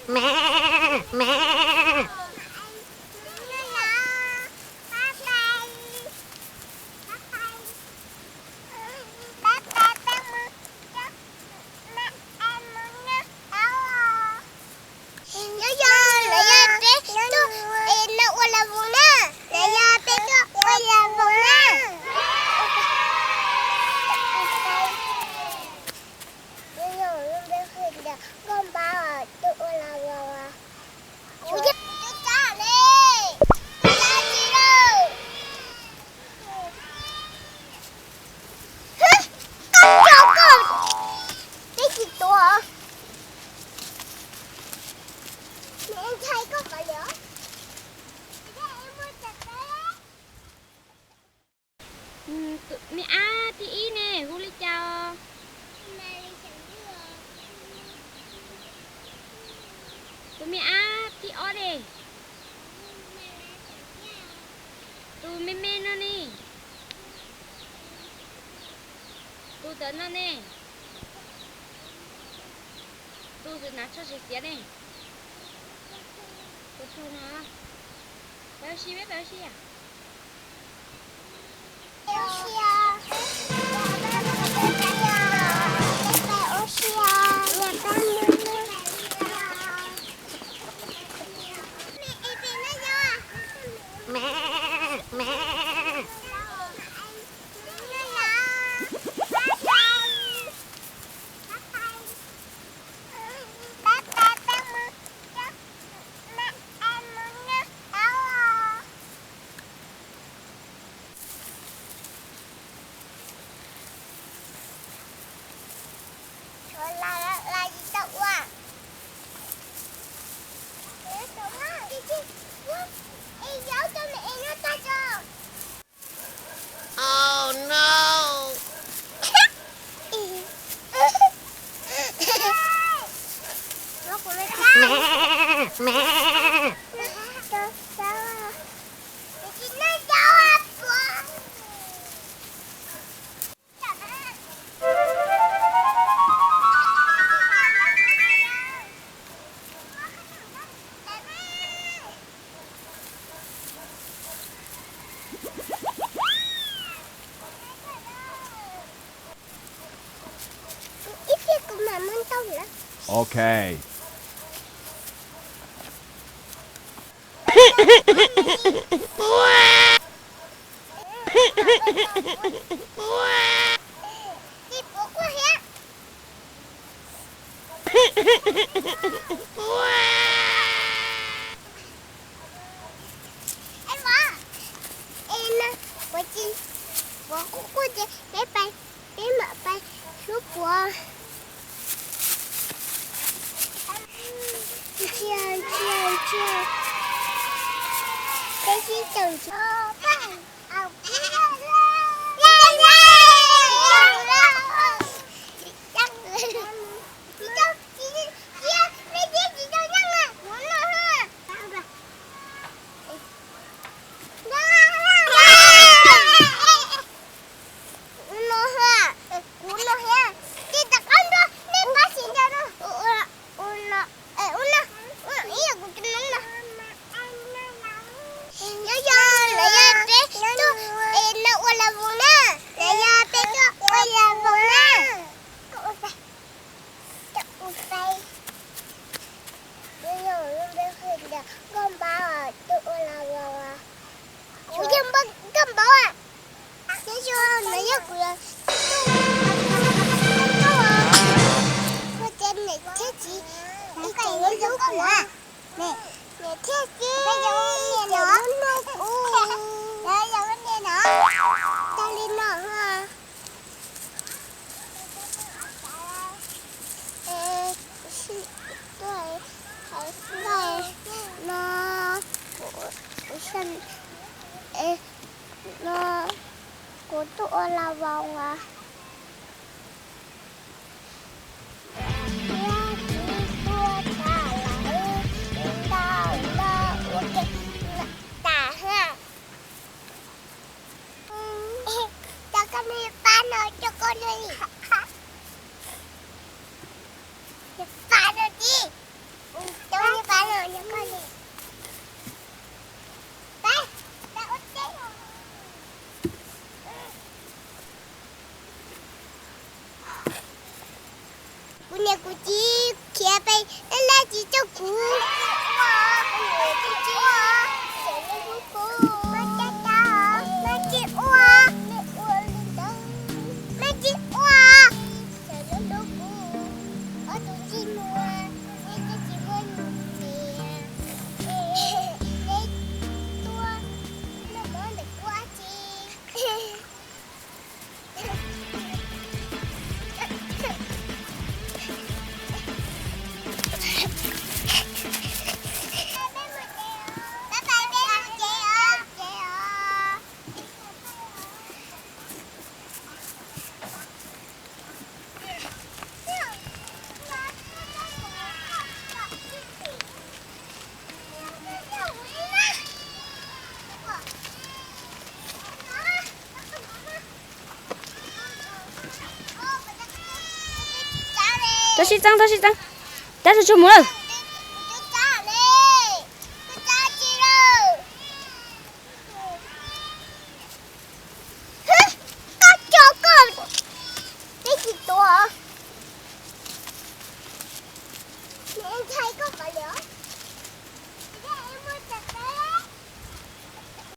Nyob zoo, no yog peb tug, es no ua las voos na, no yog peb tug ua las voos na. Nkauj Npab tug ua las voos. Kuv yeej tsis tau li, tsis tau li. Koj, koj, peb tsis tuav. Ntshai koj qhov li os. Tus me ab thib ib ne hu li cas? Tus me ab thib ob ne? Tus me me no ne? Tus ntawm no ne? Tus ntawm no tso siav siav ne? Tus no. Peb ua si, peb ua si. Ok. Peb mam pais hlub puav. Ntsia, ntsia, ntsia. Peb sib tawm ntsia. Kuv no ha, kuv no ha, ces rov qab nrog nej pab sib ncaws no. Ua no, ua no, ib yam kuv tus noob no. Nyob zoo, no yog peb tug, es no ua las voos na, no yog peb tug ua las voos na. Nkauj Npab tug ua las voos. Kuv yog Nkauj Npab. Nyob zoo, no yog kuv ua tsev niam thiab txiv, ib tsev hlub kuv. Niam thiab txiv, niam hlub kuv, yog niam no, tas li no. Thaum ntawd no, kuv, no, kuv tuaj ua las voos as. Thiab kuv tuaj tas lawm, ntau lawm, ua ke tas ha. Cov koj niag pab no coj koj niag li. Pab no tib. Kuv niam kuv txiv khiav pem laj laj tsis coj kuv. Kuv niam kuv txiv ua, kuv, maj tsis ua, maj tsis ua, maj tsis ua. Ob tug ntsej muag, neb twb tsis muaj niam, neb tuaj noj mov ntawm kuv dab tsi? Tau sib txeeb, tau sib txeeb. Cab tsuag tsuag mus lawm. Koj co koj, peb tsis tuav.